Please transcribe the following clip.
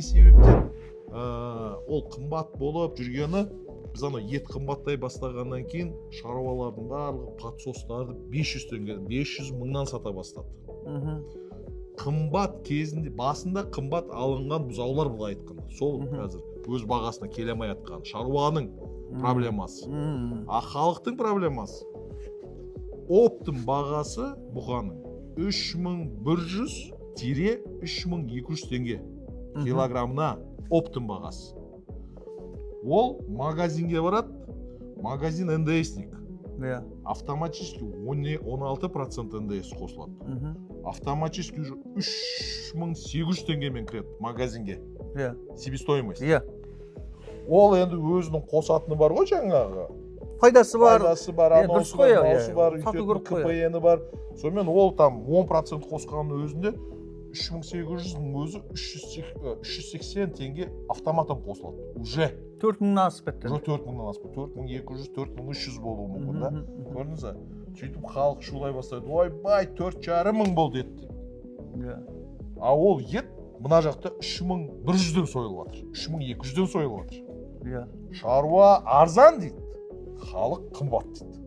Себептен ол қымбат болып жүргені, біз анау ет қымбаттай бастағаннан кейін шаруалардың барлығы подсостарды 500 теңге, 500 мыңнан сата бастады. Қымбат кезінде, басында қымбат алынған бұзаулар, былай айтқанда, сол қазір өз бағасына келе алмай жатқан шаруаның проблемасы. А халықтың проблемасы: оптом бағасы бұқаның 3100-3200 теңге килограммына оптом бағасы. Ол магазинге барады, магазин ндсник, автоматически 16% ндс қосылады. Автоматически уже 3800 теңгемен кіреді магазинге себестоимость. Ол енді өзінің қосатыны бар ғой, жаңағы пайдасы бар. Пайдасы бар. Иә, дұрыс Анаусы қой, бар, иә, мынаусы иә. бар, Сату өйтетін керек қой, иә. КПН бар. Сонымен ол там 10% қосқанның өзінде 3800-дің өзі 380 теңге автоматом қосылады уже. 4000-нан асып кетті. Уже 4000-нан асып, 4200, 4300 болуы мүмкін да. Мгм, мхм. Көрдіңіз ба? Сөйтіп халық шулай бастайды: «Ойбай, 4500 болды ет», – деп. А ол ет мына жақта 3100-ден сойылып жатыр, 3200-ден сойылып жатыр. Шаруа арзан дейді, халық қымбат дейді.